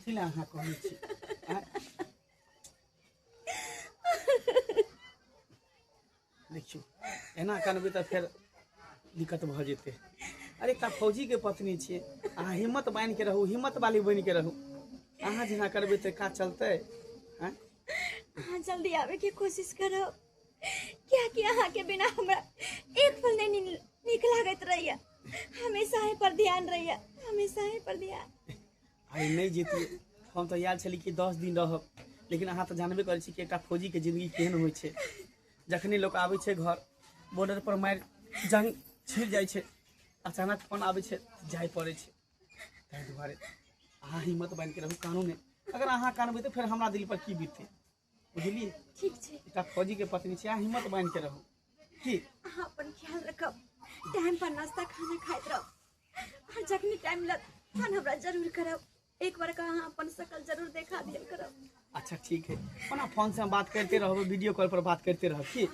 कथी लए अहाँ कहै छी आँय? देखियौ एना कनबै तऽ फेर दिक्कत भऽ जेतै। अरे एकटा फौजीके पत्नी छियै अहाँ, हिम्मत बान्हि के रहू, हिम्मत वाली बनि के रहू। अहाँ जेना करबै तऽ काज चलतै? आँय, अहाँ जल्दी आबैके कोशिश करब, कियाकि अहाँके बिना हमरा एक पल नहि नीक लागैत रहैया। हमेशा अहीं पर ध्यान रहैया, हमेशा अहीं पर ध्यान। आइ नहि जैतियै हम तऽ, आयल छली कि 10 दिन रहब, लेकिन अहाँ तऽ जानबे करै छी कि एकटा फौजीके जिंदगी केहन होइ छै। जखने लोक आबै छै घर, बॉर्डर पर मारि जंग छिड़ जाइ छै, अचानक फोन आबै छै, जाय पड़ै छै। ताहि दुआरे अहाँ हिम्मत बान्हि के रहू, कानू नहि। अगर अहाँ कानबै तऽ फेर हमरा दिल पर की बीततै, बुझलियै? ठीक छै। एकटा फौजीके पत्नी छै अहाँ, हिम्मत बान्हि के रहू की। अहाँ अपन ख्याल रखब, टाइम पर नाश्ता खाना खाइत रहब, और जखनी टाइम मिलत फोन हमरा जरूर करब। एक बार का अहाँ अपन शकल जरूर देखा दियल करब। अच्छा ठीक है, ओना फोन से हम बात करते रहब, वीडियो कॉल पर बात करते रहब की।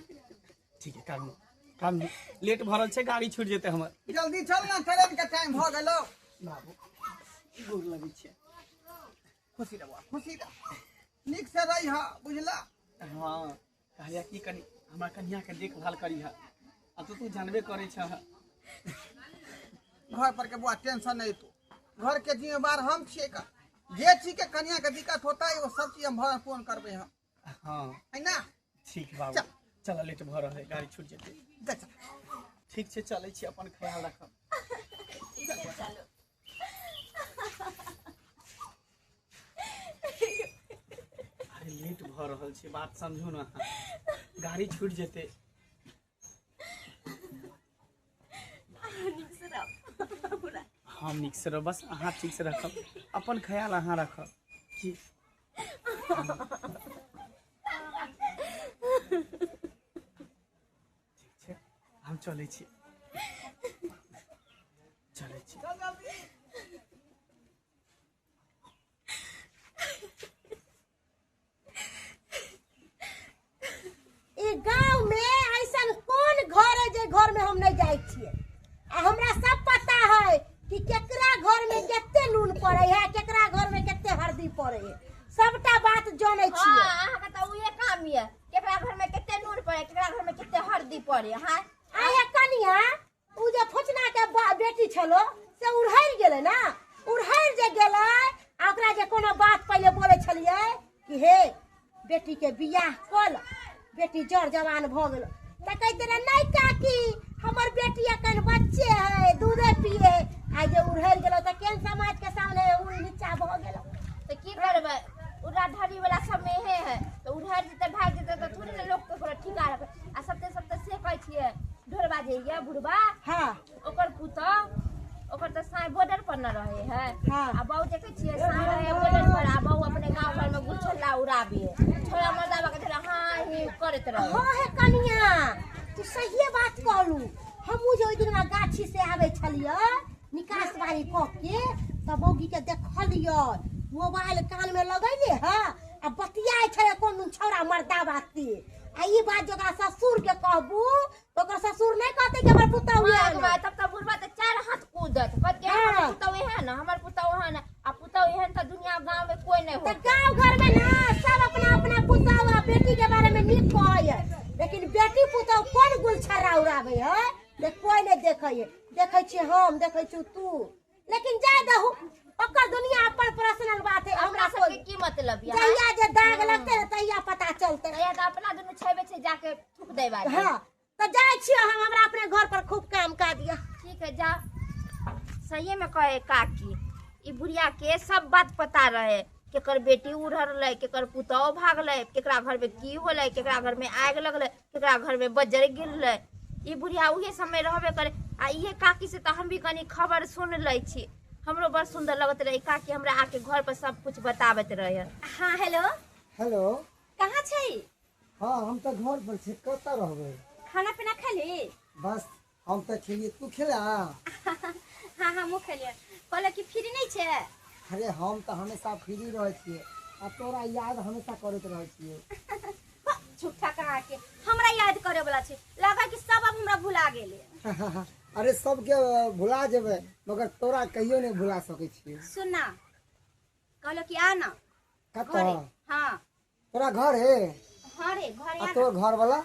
ठीक है, कानू कानू, लेट भऽ रहल छै, गाड़ी छूट जेतै हमर। जल्दी चल ना, ट्रेन के टाइम भऽ गेलो। बाबू, गोर लगै छै। खुशी रह बौआ, खुशी रह, नीक से रही हा, बुझला? हाँ, कहलिया की कनी हमरा कन्या के देखभाल करी हा। अब तो तू जानबे करे छह। घर पर के बुआ टेंशन नहीं, तू घर के जिम्मेवार हम छियै का। जे चीज के कन्या के दिक्कत होता है, वो सब चीज हम भरण पोषण करबै हम। हाँ। है ना? ठीक बाबू। चल। चल, लेट भऽ रहल है, गाड़ी छूट जेतै। जा चल। ठीक छै, चलै छी, अपन ख्याल राखब। ठीक है, चलो। अरे लेट भऽ रहल छै, बात समझू ने अहाँ, गाड़ी छूट जेतै। अहाँ नीक से रहब पूरा। हम नीक से रहब, बस अहाँ ठीक से रखब, अपन ख्याल अहाँ रखब की। ठीक छै, हम चलै छी, चलै छी। चल जल्दी। ई गांव में ऐसन कोन घर है जे घर में हम नहीं जाए छियै, आ हमरा सब पता है कि केकरा घर में कते नून पड़े है, केकरा घर में कते हल्दी पड़े है, सबटा बात जानै छियै। हाँ, अहाँके तऽ उहे काम यऽ, केकरा घर में कते नून पड़े, केकरा घर में कते हरदी पड़े। हाँ। आ ये कनिया, उ जे फोचना के बेटी छलो से उड़हरि गेलै ना, उड़हरि जे गेलै आ ओकरा जे कोनो बात पहिले बोलै छलियै कि हे बेटी के बियाह कऽ ल, बेटी जर जवान भऽ गेल, तऽ कहैत रहे नहि काकी, हमर बेटी अखन बच्चे है, दूधे पिए है। आइ जे उड़हरि गेलो तऽ केहन समाज के सामने उ नीचा भऽ गेलो। तऽ की करबै, उड़ा ढरी वाला सब में हे है तऽ उड़हरि जेतै, भागि जेतै तऽ थोड़े ने लोक ककरो ठिका रखै। आ सबते सबते से कहै छियै, ढोरबा जे ये बुढ़बा, ओकर पुतोह, ओकर तऽ साँय बॉर्डर पर न रहे है। आ बहू देखै छियै, साँय रहे बॉर्डर पर आ बहू अपने गाँव घर में गुछल्ला उड़ाबे, छोड़ा मर्दाबा के छोड़ा हाँ ही करैत रहे। हाँ हे कनिया, तू सहिए बात कहलू। हमहूँ जे ओहि दिन गाछी से आबै छलियै निकास बारी कऽ के, तऽ बौगी के देखलियै मोबाइल कान में लगैले है आ बतियाइ छलै कोन दुन छौड़ा मर्दाबा से। आ ई बात जे ओकरा ससुर के कहबू तऽ ओकर ससुर नहि कहतै कि हमर पुतहु माँ एहन के है। तब तऽ बुढ़बा तऽ चार हाथ कूदत, कहत कि हमर पुतहु एहन, हमर पुतहु एहन, आ पुतहु एहन तऽ दुनिया गाँव में कोई नहीं तऽ होत। गाँव घर में ना सब अपना अपना पुतहु आ बेटी के बारे में नीक कहै है, लेकिन बेटी पुतहु कोन गुलछर्रा उड़ाबै है जे कोई नहि देखै है। देखै छियै हम, देखै छियौ तू, लेकिन जाय दहु, ओकर दुनिया अपन पर्सनल बात है, हमरा हमरा सबके कोई की मतलब ये? जहिया जे दाग लगतै ने तहिया पता चलतै। तहिया तऽ अपना दुनू छेबे छै जाके थूक दै बाली। हाँ, तऽ जाइ छियै हम, हमरा अपने घर पर खूब काम काज यऽ। ठीक है, जा। सही में कहे काकी, ई बुढ़िया के सब बात पता रहे, केकर बेटी उड़लै, केकर पुतोह भागलै, केकरा घर में की होलै, केकरा घर में आगि लगलै, केकरा घर में बज्जर गिरलै। ई बुढ़िया उहे समय रहबे करे। आ इहे काकी से तऽ हम भी कनी खबर सुन लै छी, हमरो बड़ सुंदर लगैत रहे काकी हमरा आके घर पर सब कुछ बताबैत रहे। हाँ हेलो। हेलो। कहाँ छै? हाँ, हम तऽ घर पर छी, कतऽ रहबै? खाना पीना खेली? बस हम तऽ खेलियै, तू खेला? हाँ, हमहूँ खेलियै। कहलक कि फ्री नहीं छै? अरे हम तऽ हमेशा फ्री रहै छियै आ तोरा याद हमेशा करैत रहै छियै। झूठा कहाँ के हमरा याद करे वाला छै, लगा कि सब अब हमरा भुला गेले। अरे सबके भुला जेबै मगर तोरा कहियो नहि भुला सकै छियै। सुना, कहलो कि आ ना कतऽ? घरे। हाँ। तोरा घर है? हाँ रे, घरे आ आ ना। तोर घर वाला?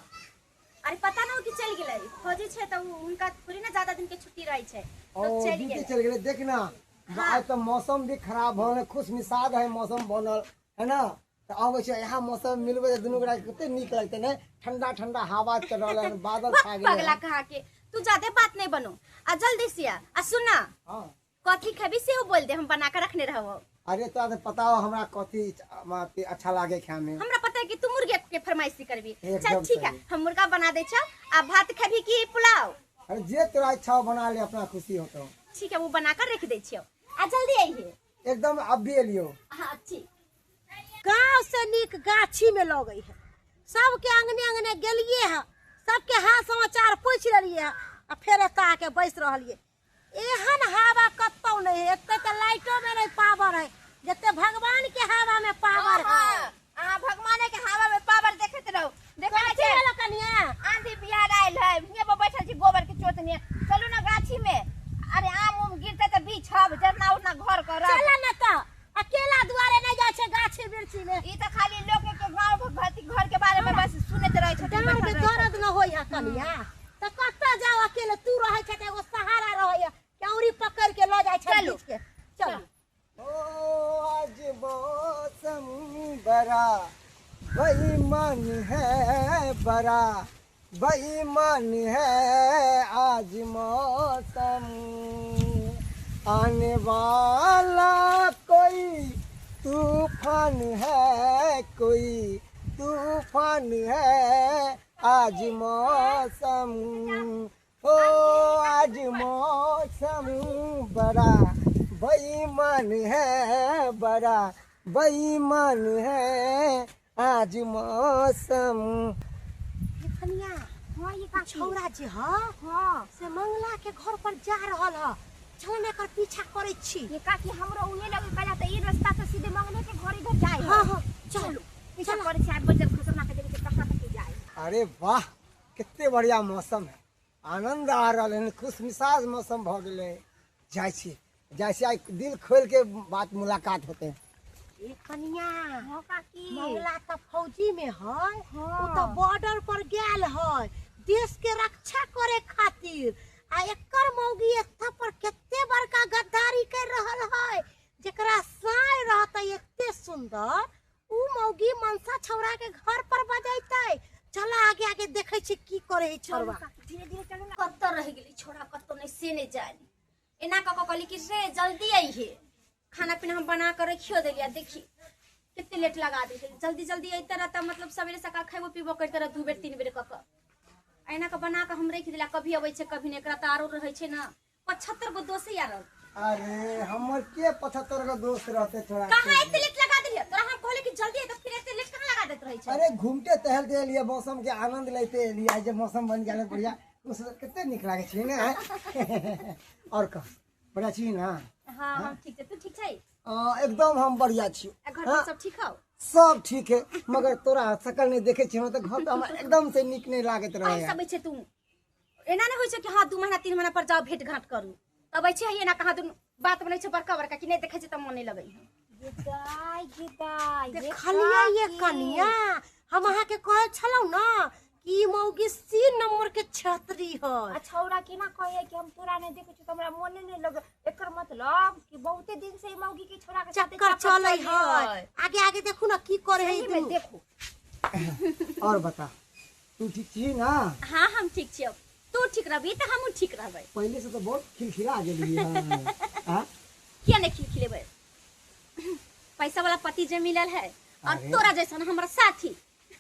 अरे पता ना हो कि चल गेलै, फौजी छै तऽ हुनका थोड़ी ना ज्यादा दिन के छुट्टी रहै छै। ओ तो चल ड्यूटी गेलै। चल गेलै। देख ना, आज तऽ मौसम भी खराब भऽ गेलै, खुश मिसाद है मौसम बनल है ना, तऽ अबै छै यहाँ मौसम मिलबै तऽ दुनू गोटा के कते नीक लगतै ने। ठंडा ठंडा हवा चल रहल है, बादल छा गेलै। पगला कहा के तू ज्यादा बात नहीं बनो आ जल्दी से आ। आ सुना, हाँ। कथी खेबी सेहो बोल दे, हम बना के रखने रहबो। अरे तोरा तऽ पता हो हमरा कथी अच्छा लागे खाय में। हमरा पता है कि तू मुर्गे के फरमाइशी करबी। चल एकदम ठीक है, सही। हम मुर्गा बना दे छौ। आ भात खेबी कि पुलाव? अरे जे तोरा इच्छा हो बना ले, अपना खुशी होतो। ठीक है, वो बना कर रख दे छियौ, आ जल्दी आइहे। एकदम, अब भी एलियो। हाँ ठीक। गाँव से नीक गाछी में लगै है। सबके अंगने अंगने गेलिए है, सबके हाल समाचार पूछि लेलिए है, आ फेर एतऽ आके बैस रहलिए। एहन हवा कतौ नहीं है, एते तऽ लाइटो में नहीं पावर है जते भगवान के हवा में पावर है। अहाँ भगवाने के हवा में पावर देखैत रहू। देखै कथी छियै? भेलो कनिया? आंधी बिहार आयल है, हियाँ पर बैठल छी गोबर के चोतने। चलू ना गाछी में, अरे आम उम गिरते तऽ बिछब, जरना उरना घर करब। चल ना तऽ, अकेला दुआरे नहीं जाइ छै गाछी वृक्षी में। ई तऽ खाली लोक के गाँव घर के बारे में बस सुनैत रहै छथिन, डाँड़ में बैठल रहै दर्द न होइ है कनिया, तऽ कतऽ जाउ अकेले? तू रहै छै तऽ एगो सहारा रहै है, केौरी पकड़ के लऽ जाइ छै चलू। घीच के। चलू। ओ आज मौसम बड़ा बेईमान है, बड़ा बेईमान है आज मौसम। आने वाला कोई तूफान है, कोई तूफान है आज मौसम। ओ आज मौसम बड़ा बेईमान है, बड़ा बेईमान है आज मौसम। हे कनिया, हाँ ये काकी। छौड़ा जे ह हाँ से मंगला के घर पर जा रहल ह, चल ना एकर पीछा करै छी। ये काकी, हमरो उहे लगे कला तऽ ई रास्ता से सीधे मंगले के घर इधर जाए। हाँ हाँ, चलू। पीछा करे छी, आब बजल खतरनाक जगह छै, कहाँ तक जाए। अरे वाह, कते बढ़िया मौसम है, आनंद आ रहल है, खुशमिजाज मौसम भऽ गेलै। जाइ छी जाइ छी, आइ दिल खोल के बात मुलाकात होते। ए कनिया। हाँ काकी। मंगला तऽ फौजी में है। हाँ। उ तऽ बॉर्डर पर गेल है देश के रक्षा करे खातिर, आ एकर मौगी एत्ता पर कते बड़का गद्दारी कर रहल है। जेकरा साय रहते एते सुंदर, उ मौगी मनसा छौड़ा के घर पर बजैते। चल आगे आगे देखै छी की करे है चलू छौड़ा। काकी, धीरे धीरे चलू ना। कतऽ रहि गेलै छोड़ा, कतौ नहि से नहि जानी। एना कऽ कऽ कहली कि रे जल्दी अइहे, खाना पीना हम बना कऽ रखियो देलियै। देखी कते लेट लगा देलकै। जल्दी जल्दी अइते रहता, मतलब सवेरे सकाल खैबो पीबो करते रह, 2 बेर 3 बेर कऽ कऽ। एना कऽ बना कऽ हम रखि देलियै, कभी अबै छै कभी नहि। एकरा तऽ आरो रहै छै ने 75 गो दोसे आर। अरे हमर के 75 गो दोस्त रहते थोड़ा। कहाँ एते लेट लगा देलियै तोरा? हम कहली कि जल्दी अइ तऽ फिर एते लेट कहाँ लगा दैत रहै छै? अरे घूमते टहलते एलियै, मौसम के आनंद लेते एलियै। आइ जे मौसम बन गेल बढ़िया, उस कते नीक लागै छै ने। और कह, बढ़िया छी ना? हाँ हम ठीक छै, तू ठीक छै? एकदम हम बढ़िया छी। आ घर पर सब ठीक हौ? सब ठीक है, मगर तोरा शकल नहीं देखे छी तऽ घर तऽ हमरा एकदम से नीक नहीं लागैत काहे रहे। सब छै तू एना नहि होइ छै कि हाँ 2 महीना 3 महीना पर जाओ भेंट घाट करू, तब छै एना कहाँ दुनू बात बनै छै बड़का बड़का कि नहि देखै छै तऽ मन नहि लगै है। ये दाई, ये दाई, ये देखलियै ये काकी। कनिया, हम अहाँके कहै छलहुँ ना कि ई मौगी 3 नंबर के छत्री है। आ छौड़ा केना कहे कि हम तोरा नहीं देखै छी तऽ हमरा मोने नहीं लगे, एकर मतलब कि बहुते दिन से ई मौगी के छौड़ा के साथे चक्कर चलै है। है। आगे आगे देखू ना की करे है सही में दुनू। देखू। और बता, तू ठीक छी ना? हाँ हम ठीक छियौ, तू ठीक रहबी तऽ हमहूँ ठीक रहबै। पहले से तो बहुत खिलखिला गेली हाँ। किया नहीं खिलखिलेबै? पैसा वाला पति जे मिलल है और अरे। तोरा जैसन हमरा साथी।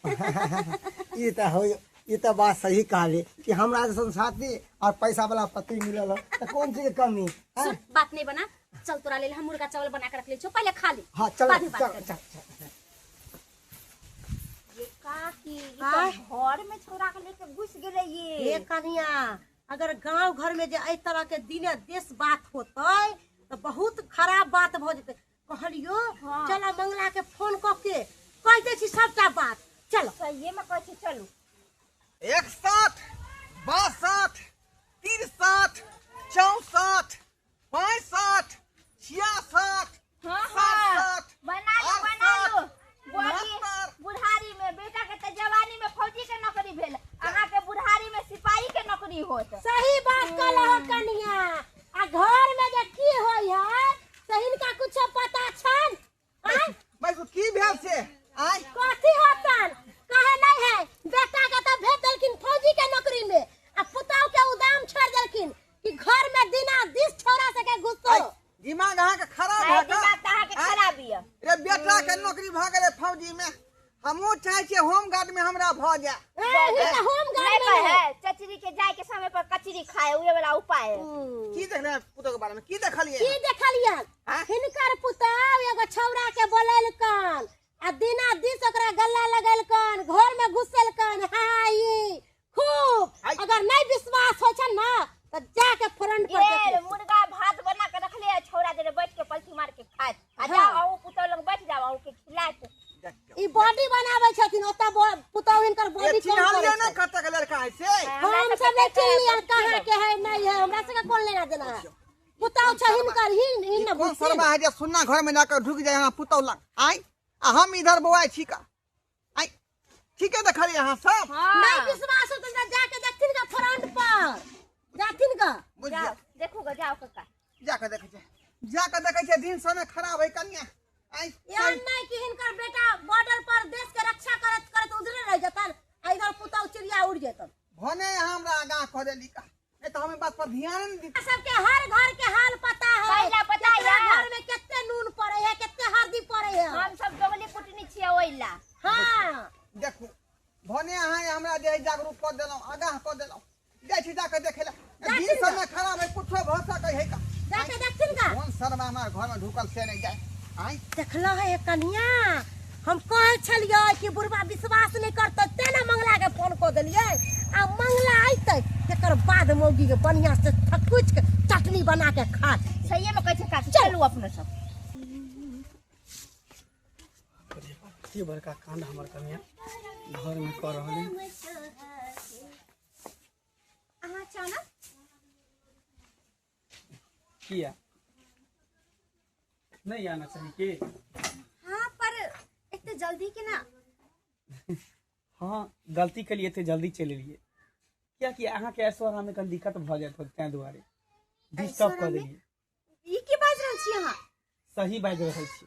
ई तऽ हो, ई तऽ बात सही कहली कि हमरा जैसन साथी और पैसा वाला पति मिलल हो तऽ कोन चीज के कमी हाँ? सुन, बात नहीं बना, चल तोरा लेल हम मुर्गा चावल बना के रख ले छौ, पहले खा ले। हाँ चल। बाद में बात चल करब। चल चल। ये काकी, ई आय। तऽ घर में छौड़ा के लेके घुस गेलै ये। हे कनिया, अगर गांव घर में जे एहि तरह के दिने देश बात होतै तऽ बहुत खराब बात भऽ जेतै। कहलियो हाँ। चल मंगला के फोन कऽ के कहि दै छी सबटा बात, चलो। सहिए में कहै छी, चलू। 61 62 63 64 65 66 हाँ, हाँ। 67 नौकरी होत। सही बात कहलहो कनिया। आ घर में जे की होय है से हिनका कुछो पता छन? बैसू की भेल से आय कथी होतन कहे नहीं है। बेटा के तो भेज देलखिन फौजी के नौकरी में आ पुताऊ के उदाम छोड़ देलखिन कि घर में दिना this छोरा सके घुसो। दिमाग अहाँ के खराब है दिमाग त अहाँ के खराब ये। रे बेटा के नौकरी भ गेलै फौजी में, हमहूँ चाहे छियै होमगार्ड में हमरा भ जाए। होमगार्ड में है चचरी के जाय के समय पर कचरी खाए उहे वाला उपाय है। की देखले पुतोह के बारे में की देखलिए? की देखलिए हिनकर पुतोह एगो छौरा के बोलेलकन आ दिना this ओकरा गल्ला लगेलकन, घर में घुसेलकन। हां ई खूब अगर नहीं विश्वास हो छन ना त जाके फ्रंट पर देख। मुर्गा भात बना के रखले है छौरा जरे बैठ के पलथी मार के खात। आ जाओ अहू पुतोह लग बैठ जाओ अहू के खिलात। ई बॉडी बनाबै छथिन ओता पुतोह हिनकर बॉडी कम करै ना कत के लड़का है से हम सब नहीं चिल्लियन कहां के है नहीं है, हमरा सबके कोन लेना देना है। पुतोह छ हिनकर हिन हिन कोन शर्मा है जे सुन्ना घर में जाकर ढुक जाय हां पुतोह लग आइ आ हम इधर बौआइ छी का आइ ठीके देखलिए अहाँ सब। नहीं विश्वास हो त जाके देखथिन का फ्रंट पर जाथिन का। जाओ देखू ग जाओ काका जाके देखै छै, जाके देखै छै दिन समय खराब है कन्या। एहन नहीं कि हिनकर बेटा बॉर्डर पर देश के रक्षा करत करत उधरे रह जतन आ इधर पुतोह चिड़िया उड़ जतन। भने हमरा आगाँ कह देली का नहीं तो हम बात पर ध्यान नहीं दी। सबके हर घर के हाल पता है, पहला पता है घर में कितने नून पड़े है कितने हल्दी पड़े है। हम सब दोगली कुटनी छियै ओइला। हां देखू भने अहाँ हमरा जे जागरूक कर देलौ आगाँ कर देलौ जाइ छी जाके देखेला दिन समय खराब है कुछो भ सकै है का जाके देखथिन का कोन शर्मा हमार घर में ढुकल से नहीं जाए। आई देखलो है कन्या हम कहै छलियै कि बुढ़बा विश्वास नहीं करतै तें ने मंगला के फोन कऽ देलियै। आ मंगला अयतै तकर बाद मौगी के बढ़िया से थकुच के चटनी बना के खा। सहिए में कहै छै काकी चलू अपने सब। कते बड़का कांड हमर कन्या घर में कर रहल है। अहाँ अचानक किया नहीं आना चाहिए के? हाँ पर इतने जल्दी के ना। हाँ गलती के लिए जल्दी चलि एलियै कियाकि अहाँ के ऐश्वर्या में कनी दिक्कत भ जायत होत तें दुआरे डिस्टर्ब कर देलियै। ई की बाजि रहल छी अहाँ? सही बाजि रहल छी।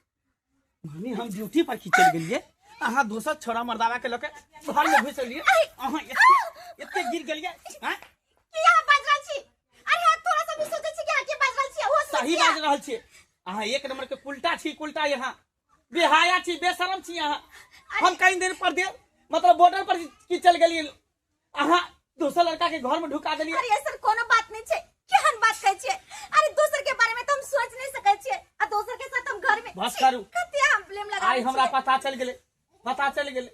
माने हम ड्यूटी पर की चलि गेलियै अहाँ दोसर छोरा मर्दावा के लऽ के घर में घुसि एलियै अहाँ एते गिर गेलियै। हैं की अहाँ बाजि रहल छी? अरे हाँ थोड़ा सा भी सोचै छी कि अहाँ की बाजि रहल छी? हो सही बाजि रहल छी। अहाँ एक नंबर के उल्टा छी, उल्टा यहाँ बेहाया छी, बेशरम छी अहाँ। हम कहीं दिन पर दे मतलब बॉर्डर पर की चल गेलियै अहाँ दोसर लड़का के घर में ढुका देलियै। अरे ऐसा कोनो बात नहीं छै, केहन बात कहै छियै? अरे दोसर के बारे में तो हम सोच नहीं सकै छियै आ दोसर के साथ हम घर में बस करू। कते हम ब्लेम लगा आई हमरा पता चल गेलै, पता चल गेलै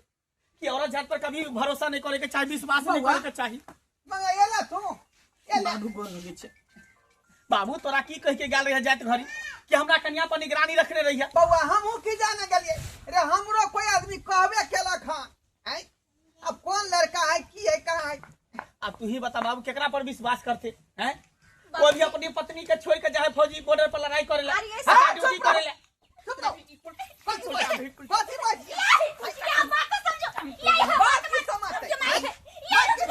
कि औरत जात पर कभी भरोसा नहीं करे के चाही, विश्वास नहीं करे के चाही। मंगा एला तू एला बाबू गोर लगे छै। बाबू तोरा की कह के गेल रहे जात घरी कि हमरा कन्या पर निगरानी रखने रही है। बौआ हमहू की जाने गेलियै रे, हमरो कोई आदमी कहबे केलक हन। आइ अब कौन लड़का है की है कहाँ है? अब तू ही बता बाबू केकरा पर विश्वास करते हैं? कोई भी अपनी पत्नी के छोड़ के जाए फौजी बॉर्डर पर लड़ाई करेला, ड्यूटी करेला। चुप रहो। कथी कथी बात क्या बात समझो? ये बात की समझते एक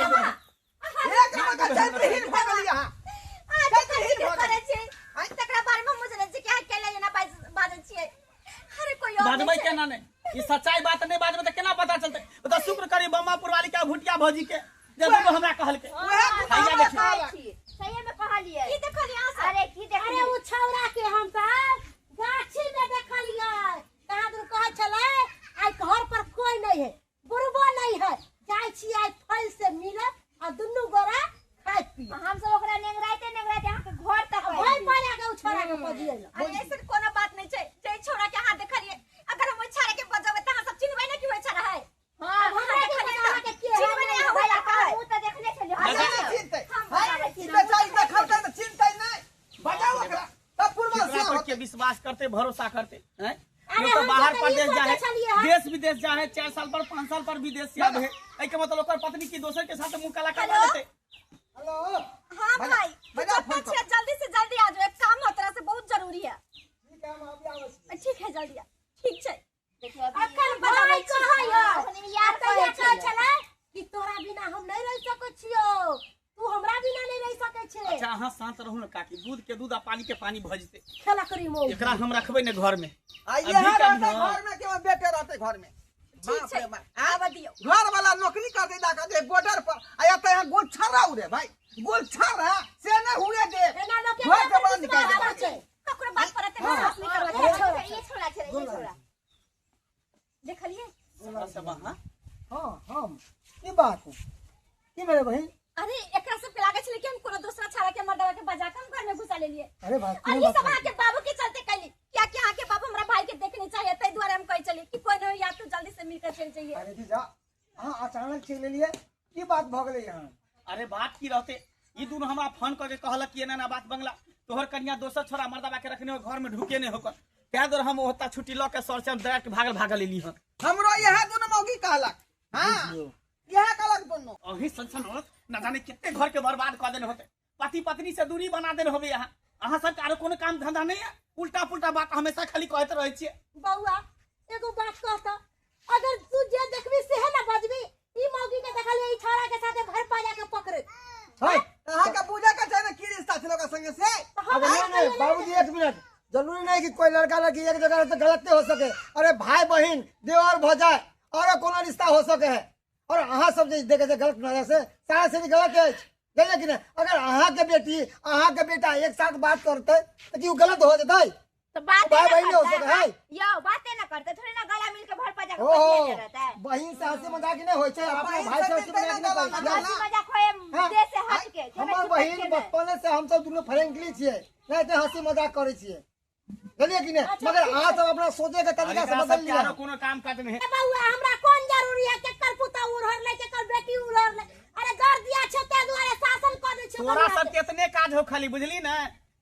नंबर का चरित्रहीन भ गेली अहाँ। चरित्रहीन भ करै छै तकरा बारे में हम जानै छी कि अहाँ केला एना बाजै छियै। अरे कोई और बाजबै केना नहि, ई सच्चाई बात नहि बाजबै त केना पता चलतै? ओ त शुक्र करी बम्मापुर वाली के भुटिया भौजी के जे दुनू हमरा कहलकै। सही में कहलियै की देखलियै अहाँ सब? अरे की देखलियै? अरे उ छौरा के हम सब गाछी में देखलियै। कहाँ दूर कहै छलै आइ घर पर कोई नहीं है, बुढ़बो नहीं है, जाइ छी आइ फल से मिलत आ दुनू गोरा खाइ पी। हम सब ओकरा नेंगराइते नेंगराइते अहाँ के घर तक भय पाया के उ छौरा के बजियै। अरे ऐसन कोनो बात नहीं छै। जे छौरा के अहाँ देखलियै अगर हम ओइ छौरा के बजबै त अहाँ सब चिन्हबै ने कि ओइ छौरा है। हां हमरा के पता के के है? चिन्हबै ने अहाँ ओइ लड़का है। उ त देखने छलियै। हम चिन्हतै ई बेचारी देखलकै त चिन्हतै नहि। बजाओ ओकरा तब पूर्वा से के विश्वास करते भरोसा करते हैं। अरे तो हम बाहर सब परदेश ई जाए, सोचै छलियै हन। देश विदेश जाए, 4 साल पर 5 साल पर विदेश से आवे, एहि के मतलब ओकर पत्नी की दोसर के साथ मुंह काला करवा लेते। हेलो हां भाई बजा फोन अच्छा जल्दी से जल्दी आ जाओ, एक काम हो तोरा से बहुत जरूरी है। ठीक है हम अभी आबै छी। ठीक है जल्दी आ। ठीक छै देखियौ अभी अखन भाई कहै अखन यार कहै कहै छलै कि तोरा बिना हम नहीं रह सकै छियौ, तू हमरा अच्छा अहाँ शांत रहू ना काकी, दूध के दूध आ पानी के पानी भ जेतै। खेला करी मौ एकरा हम रखबै ने घर में। आ इहे रहतै घर में के बेटे रहतै घर में। ठीक छै, आबऽ दियौ। घर वाला नौकरी करतै जाके जे बॉर्डर पर आ एतऽ यहाँ गोलछड़ा उड़े भाई, गोलछड़ा से नहि हुए दे। एना लोक के घर के बाहर निकालि दे। छै। ककरो बात पर एते विश्वास नहि करबाक छै। ये छोड़ा छलै, ये छोड़ा। देखलियै? सब अहाँ? हाँ, हम ई बात की भेलै बहिन? अरे एकरा सबके लागै छलै कि हम कोनो दोसरा छाड़ा के मर्दवा के बजा के हम घर में घुसा लेलियै। अरे बात और ई सब अहाँके बाबू के चलते कैली, कियाकि अहाँके बाबू हमरा भाई के देखने चाहिए, ताहि दुआरे हम कहै छलियै कि कोइ नहि या तू जल्दी से मिलकर चलि जइयै। अरे जीजा, अहाँ अचानक चलि एलियै, की बात भऽ गेलै यहाँ? अरे बात की रहते, ई दुनू हमरा फोन करके कहलक कि एना एना बात बंगला तोहर कनिया दोसर छोरा मर्दवा के रखने हो, घर में ढुके नहीं होकर, ताहि दुआरे हम ओतऽ छुट्टी लऽ के सर से हम डायरेक्ट भागल भागल एली हन। हमरो इएह दुनू मौगी कहलक। हाँ, इएह कहलक दुनू। अही सन औरत न जाने कते घर के बर्बाद कऽ देने होते, पति पत्नी से दूरी बना देने होबे। यहाँ अहाँ सबके आरो कोनो काम धंधा नहीं है, उल्टा पुल्टा बात हमेशा खाली कहते रहै छियै। बौआ एगो बात कहता, अगर तू जे देखबी सेहे ना बजबी। ई मौगी के देखलियै ई छौड़ा के साथे भर पाजा के पकड़े। है अहाँके बुझे के छै ने की रिश्ता छै लोक संगे से। अरे नहीं नहीं बाबूजी एक मिनट, जरूरी नहीं कि कोई लड़का लड़की एक जगह रहे तो गलत हो सके। अरे भाई बहन देवर भौजाई और कोनो रिश्ता हो सके है। और अहाँ सब जे देखे छै गलत नजर से सारा से गलत अछि, बुझलियै कि नहीं? अगर अहाँ के बेटी अहाँ के बेटा एक साथ बात करते तो की उ गलत हो जेतै? तो बात भाई बहन हो सके है। यो बाते ना करते, थोड़ी ना गला मिल के भर पजा के ओहो बतिया रहता है। बहन से हंसी मजाक नहीं होय छै, अपना भाई से हंसी मजाक नहीं करै छै। हंसी मजाक होए हाँ। देह से हट के। हमर बहन बचपने से हम सब दुनू फ्रेंकली छियै, नहीं तो हंसी मजाक करै छियै, बुझलियै कि नहीं? मगर अहाँ सब अपना सोचे के तरीका से बदल लिया। आरो कोनो काम काज नहीं है। बौआ हमरा कोन जरूरी है केकर पुता उड़हर ले केकर बेटी उड़हर ले? अरे घर दिया छै ताहि दुआरे शासन कऽ दै छै। तोरा सब के इतने काज हो खाली, बुझली ना?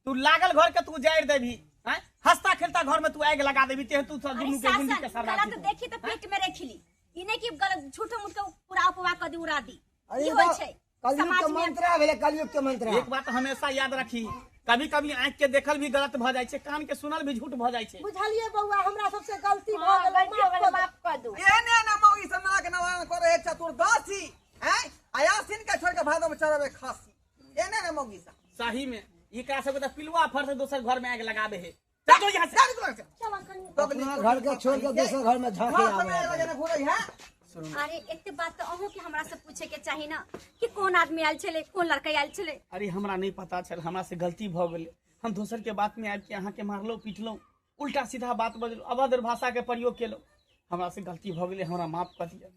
तू लागल घर के तू जारि देबी, हैं? हंसता खेलता घर में तू आग लगा देबी, तेहन तू सब अरे दुनू के गुंडी के शासन सरदार। गलत देखी तऽ पेट में रख ली, ई नहि कि गलत झूठो मूठ के पूरा अफवाह कऽ दी उड़ा दी। अरे ई होइ छै कलयुग समाज के में। मंत्र भेलै, कलयुग के मंत्र। एक बात हमेशा याद रखी, कभी कभी आंख के देखल भी गलत भ जाइ छै, कान के सुनल भी झूठ भ जाइ छै। बुझलियै बौआ, हमरा सबसे गलती भऽ गेलै, गलती हो गेलै, माफ कर दू। एहने एहने मौगी सब नरक नवारण करै है चतुर्दशी, हैं? आ आसिन के छोड़ के भादो में चढ़बै खस्सी। एहने एहने मौगी सब। सही में एकरा सबके तऽ पिलुआ फर से दोसर घर में आग लगाबे है। चल यहाँ से। चल कनी। अपना घर के छोड़ के दोसर घर में झांके घर आवे समय लगे घूरै है। अरे एते बात तऽ अहूँ के हमरा से पूछे के चाही ना कि कोन आदमी आयल छलै, कोन लड़का आयल छलै। अरे हमरा नहीं पता छल, हमरा से गलती भऽ गेलै। हम दोसर के बात में आबि के अहाँ के मारलहुँ पीटलहुँ, उल्टा सीधा बात बजलहुँ, अभद्र भाषा के प्रयोग केलहुँ। हमरा से गलती भऽ गेलै, हमरा माफ कऽ दिअ।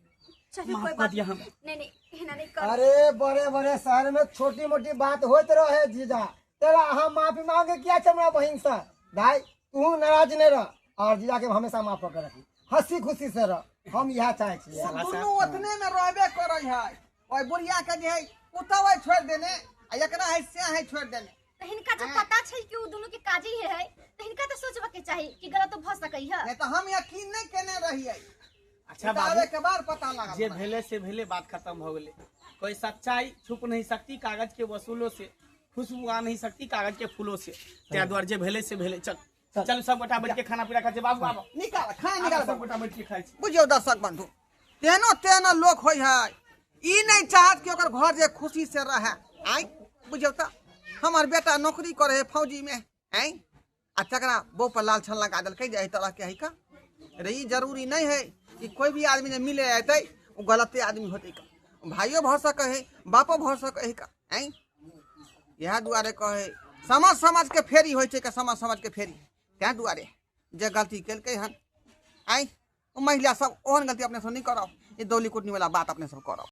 चलू माफ कोई कऽ बात दिअ हमरा। नहीं नहीं एना नहीं करू। अरे बड़े बड़े शहर में छोटी मोटी बात होइत रहे जीजा, तेरा अहाँ माफी मांगे किया छै हमरा बहिन से? भाई तू नाराज नहीं रह और जीजा के हमेशा माफ कर रखी, हंसी खुशी से रह, हम इएह चाहे छियै। दुनू ओतने में रहबे करै है। ओहि बुढ़िया के जे है पुतहु है छोड़ि देने आ एकरा है से है छोड़ि देने। तऽ हिनका जब पता छै कि ओ दुनू के काजे है तऽ हिनका तऽ सोचबऽ के चाही कि गलत भऽ सकै है। नहीं तऽ हम यकीन नहीं केने रहियै। अच्छा बाबू, आबे के बाद पता लागल। जे भेले से भेले, बात खत्म हो गेलै। कोई सच्चाई छुप नहीं सकती कागज के वसूलों से, खुशबू आ नहीं सकती कागज के फूलों से। ताहि दुआरे जे भेले से भेले। चल चल सब गोटा बैठ के खाना पीना खाइ छै। बाबू आबो, निकाल खाना निकाल, सब गोटा बैठ के खाइ छै। बुझियौ दर्शक बंधु, तेहनो तेहनो लोक होइ है, ई नहीं चाहत कि ओकर घर जे खुशी से रहे। आँय बुझियौ तऽ हमर बेटा नौकरी करे है फौजी में, आँय आ तकरा बहू पर लालछन लगा देलकै जे एहि तरह के है का। अरे ई जरूरी नहीं है कि कोई भी आदमी जे मिले अयतै ओ गलते आदमी होतै का, भाइयो भऽ सकै है, बापो भऽ सकै है का। आँय इएह दुआरे कहै समझ समझ के फेरी होइ छै का, समझ समझ के फेरी। ताहि दुआरे जे गलती केलकै हन आँय ओ महिला सब ओहन गलती अपने सब नहीं करब, ई दौली कुटनी वाला बात अपने सब करब।